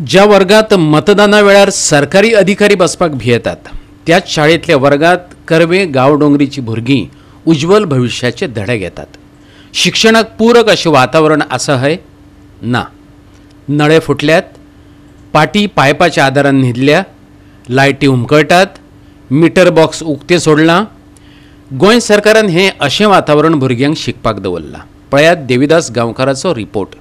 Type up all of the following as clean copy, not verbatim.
ज्या वर्गात मतदाना वेळार सरकारी अधिकारी बसपाक भियेतात त्याच शाळेंतल्या वर्गात कर्वे गांवडोंगरीची भुरगीं उज्ज्वल भविष्याचे धडे घेतात. शिक्षणाक पूरक अशें वातावरण आसा हय ना. नळे फुटल्यात, पाटी पायपाच्या आदारान न्हिदल्या, लायटी हुमकळटात, मिटर बॉक्स उक्तें सोडलां. गोंय सरकारान हें अशें वातावरण भुरग्यांक शिकपाक दवरलां. पळयात देविदास गांवकाराचो रिपोर्ट.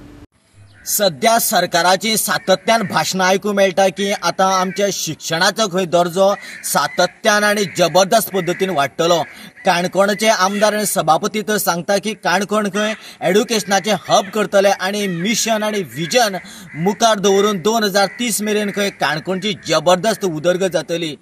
सध्या सरकाराची सातत्यान भाशणां आयकूंक मेळटा की आतां आमच्या शिक्षणाचो खंय दर्जो सातत्यान आनी जबरदस्त पद्दतीन वाडटलो. काणकोणचे आमदार आनी सभापती तर सांगता की काणकोण खंय एड्युकेशनाचें हब करतले आनी मिशन आनी विजन मुखार दवरून 2030 मेरेन खंय काणकोणची जबरदस्त उदरगत जातली.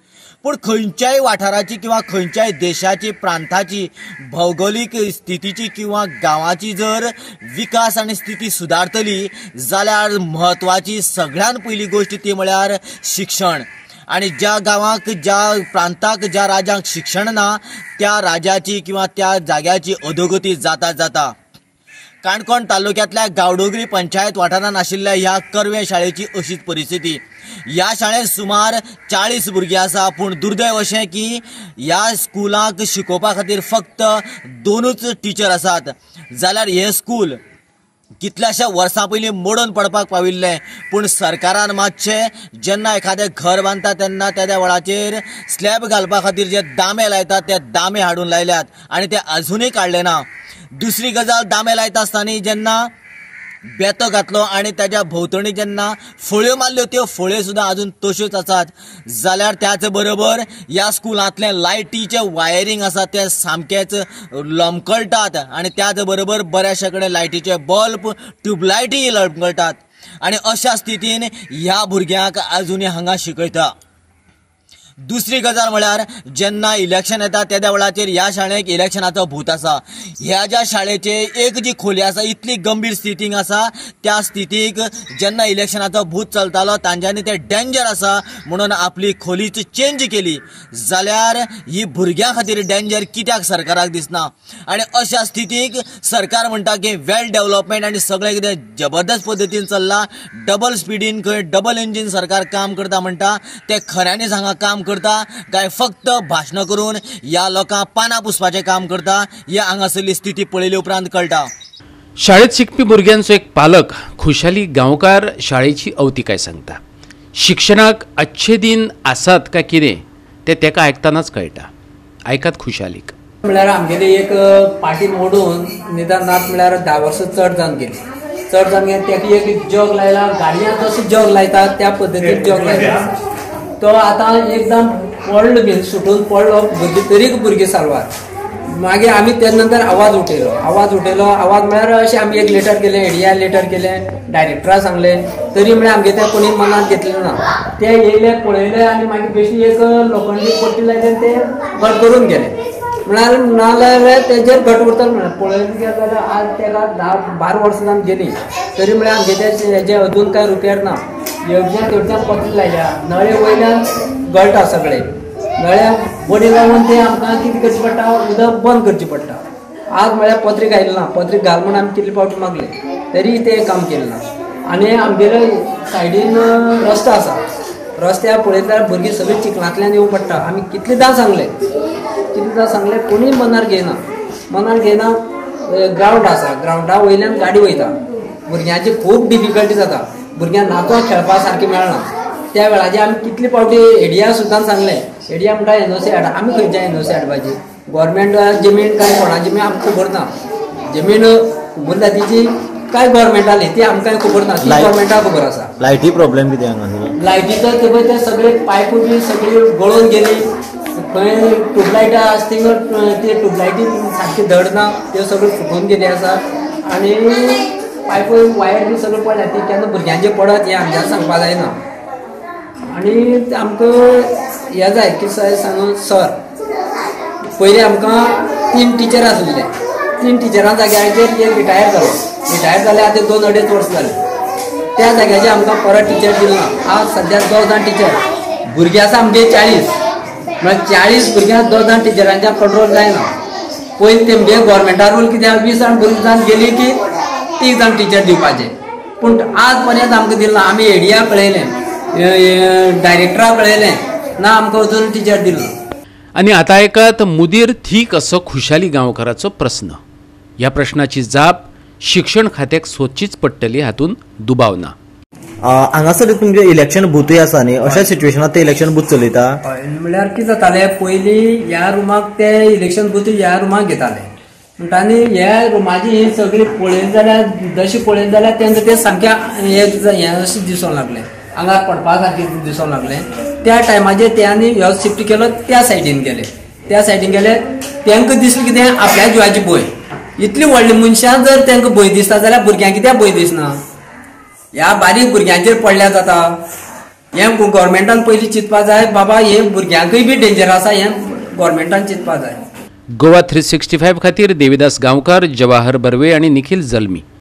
पूण खंयच्याय वाठाराची किंवा खंयच्याय देशाची प्रांताची भौगोलीक स्थितीची किंवा गांवाची जर विकास आनी स्थिती सुदारतली जाल्यार म्हत्वाची सगळ्यान पयली गोश्ट ती म्हळ्यार शिक्षण. आनी ज्या गांवाक, ज्या प्रांताक, ज्या राज्यांक शिक्षण ना त्या राज्याची किंवा त्या जाग्याची अधोगती जाता जाता. काणकोण तालुक्यांतल्या गांवडोंगरी पंचायत वाठारांत आशिल्ल्या ह्या कर्वे शाळेची अशीच परिस्थिती. ह्या शाळेंत सुमार 40 भुरगीं आसा, पूण दुर्दैव अशें की ह्या स्कुलाक शिकोवपा खातीर फक्त 2च टिचर आसात. जाल्यार हें स्कूल कितल्याश्या वर्सां पयलीं मोडून पडपाक पाविल्लें, पूण सरकारान मातशें जेन्ना एखादें घर बांदता तेन्ना त्या वेळाचेर स्लॅब घालपा खातीर जे दामे लायतात ते दामे हाडून लायल्यात आनी ते अजुनूय काडले ना. दुसरी गजाल, दामे लायता आसतना जेन्ना बेतो घातलो आनी ताज्या भोंवतणी जेन्ना फळयो मारल्यो त्यो फळयो सुद्दां अजून तश्योच आसात. जाल्यार त्याच बरोबर ह्या स्कुलांतलें लायटीचें वायरींग आसा तें सामकेंच लमकळटात आनी त्याच बरोबर बऱ्याचशा कडेन लायटीचे बल्ब, ट्युबलायटीय लमकळटात आनी अशा स्थितीन ह्या भुरग्यांक अजुनूय हांगा शिकयता. दुसरी गजाल म्हळ्यार जेन्ना इलेक्शन येता तेद्या वेळाचेर ह्या शाळेक इलेक्शनाचो भूत आसा. ह्या ज्या शाळेचे एक जी खोली आसा इतली गंभीर स्थितीक आसा, त्या स्थितीक जेन्ना इलेक्शनाचो भूत चलतालो तांच्यांनी ते डेंजर आसा म्हणून आपली खोलीच चेंज केली. जाल्यार ही भुरग्यां खातीर डेंजर कित्याक सरकाराक दिसना? आनी अशा स्थितीक सरकार म्हणटा की वेल डेव्हलपमेंट आनी सगळें कितें जबरदस्त पद्दतीन चल्लां, डबल स्पिडीन खंय डबल इंजीन सरकार काम करता म्हणटा, ते खऱ्यांनीच हांगा काम करता काय फक्त भाशणां करून ह्या लोकांक पानां पुसपाचें काम करता? हे हांगासरली स्थिती पळयले उपरांत कळटा. शाळेत शिकपी भुरग्यांचो एक पालक खुशाली गांवकार शाळेची अवतिकाय सांगता. शिक्षणाक अच्छे दिन आसात काय कितें तें तेका आयकतनाच कळटा. आयकात खुशालीक. म्हळ्यार आमगेली एक पाटी मोडून निदान नात म्हळ्यार 10 वर्सां चड जावन गेली. चड जावन गेली तेका एक जग लायला, गाडयांक जसो जग लायता त्या पद्दतीन जग लायता. तो आतां एकदम पडलो बी सुटून पडलो भुरगीं तरी भुरगीं साल्वार. मागीर आमी त्या नंतर आवाज उठयलो, आवाज म्हळ्यार अशें आमी एक लेटर केलें, एडीआर लेटर केलें, डायरेक्टराक सांगलें, तरी म्हळ्यार आमगे तें कोणी मनात घेतलें ना. ते येयले पळयले आनी मागीर बेश्टी एक लोखंडी पट्टी लायली आनी ते घट करून गेले. म्हळ्यार नाजाल्यार तेजेर घट उरतलो म्हळ्यार पळयत गेले जाल्यार आज तेका 10-12 वर्सां जावन गेलीं तरी म्हळ्यार आमगे ते हेजे अजून कांय रुपेर ना. येवच्यान तेवच्यान पत्री लायल्या, नळे वयल्यान गळटा, सगळे नळ्या बडी लावन ते आमकां कितें करचें पडटा, उदक बंद करचें पडटा. आज म्हळ्यार पत्री घायलें ना, पत्री घाल म्हूण आमी कितले फावटी मागले तरी तें काम केलें ना. आनी आमगेले सायडीन रस्तो आसा, रस्त्यार पळयत जाल्यार भुरगीं सगळीं चिखलांतल्यान येवंक पडटा. आमी कितलेदां सांगलें, कोणूय मनार घेयना. ग्रावंड आसा, ग्रावंडा वयल्यान गाडी वयता, भुरग्यांची खूब डिफिकल्टी जाता, भुरग्यांक नाचो खेळपा सारकें मेळना. त्या वेळाचेर आमी कितले फावटी एडिया सुद्दां सांगलें, एडिया म्हणटा एनओसी हाडा. आमी खंयच्या एनओसी हाडपाची? गोवोरमेंट जमीन काय कोणा जमीन आमकां खबर ना, जमीन कुंभरजातीची काय गोवोरमेंटाली ती आमकां खबर ना, ती गोवोरमेंटाक खबर आसा. लायटी प्रॉब्लेम कितें हांगा? लायटीचो ते पळय ते सगळे पायपूय बी सगळी गळून गेली, खंय ट्युबलायटां आसा थिंगा ते ट्युबलायटी सारकी धड ना, त्यो सगळ्यो फुटून गेली आसा आनी पायप वायर बी सगळें पडल्या, ती केन्ना भुरग्यांचे पडत हें आमच्यान सांगपा जायना. आनी आमकां हें जाय की सांगून सर पयलीं आमकां 3 टिचर आसले, 3 टिचरां जाग्याचेर एक रिटायर जालो, रिटायर जाले आतां 2-2.5 वर्सां जाले, त्या जाग्याचेर आमकां परत टिचर दिलो ना. आज सद्या 2 जाण टिचर, भुरगीं आसा आमगे 40, म्हळ्यार 40 भुरग्यांक 2 जाण टिचरांच्या कंट्रोल जायना. पयलीं तेमगे गोवोरमेंटा रूल कितें, 20 जाण भुरगीं जावन गेली की 3 जाण टिचर दिवपाचे, पूण आज पर्यंत आमकां दिलें ना. आमी एडिया पळयलें, डायरेक्टराक पळयलें ना, आमकां अजून टिचर दिलो. आनी आतां आयकात मुदीर थीक असो खुशाली गांवकाराचो प्रस्न. ह्या प्रश्नाची जाप शिक्षण खात्याक सोदचीच पडटली हातूंत दुबाव ना. हांगासर तुमचे इलेक्शन बूथय आसा न्ही, अशा सिच्युएशनात ते इलेक्शन बूथ चलयता? म्हणल्यार कितें जातालें, पयलीं ह्या रुमाक ते इलेक्शन बूथ ह्या रुमाक घेताले म्हणटा आनी ह्या रुमाची ही सगळी पळयली जाल्यार, जशी पळयली जाल्यार तेंकां ते सामकें हें अशें दिसूंक लागलें, आंगार पडपा सारकें दिसूंक लागलें. त्या टायमाचेर ते आनी ह्यो शिफ्ट केलो त्या सायडीन गेले, त्या सायडीन गेले. तेंकां दिसलें कितें आपल्या जिवाची भंय, इतली व्हडली मनशां जर तेंकां भंय दिसता जाल्यार भुरग्यांक कित्याक भंय दिसना? ह्या बारीक भुरग्यांचेर पडल्या जाता. हें गव्हर्मेंटान पयलीं चिंतपा जाय, बाबा हे भुरग्यांकूय बी डेंजर आसा, हें गव्हर्मेंटान चिंतपा जाय. गोवा 365 खातीर देविदास गांवकार, जवाहर बर्वे आनी निखिल जल्मी.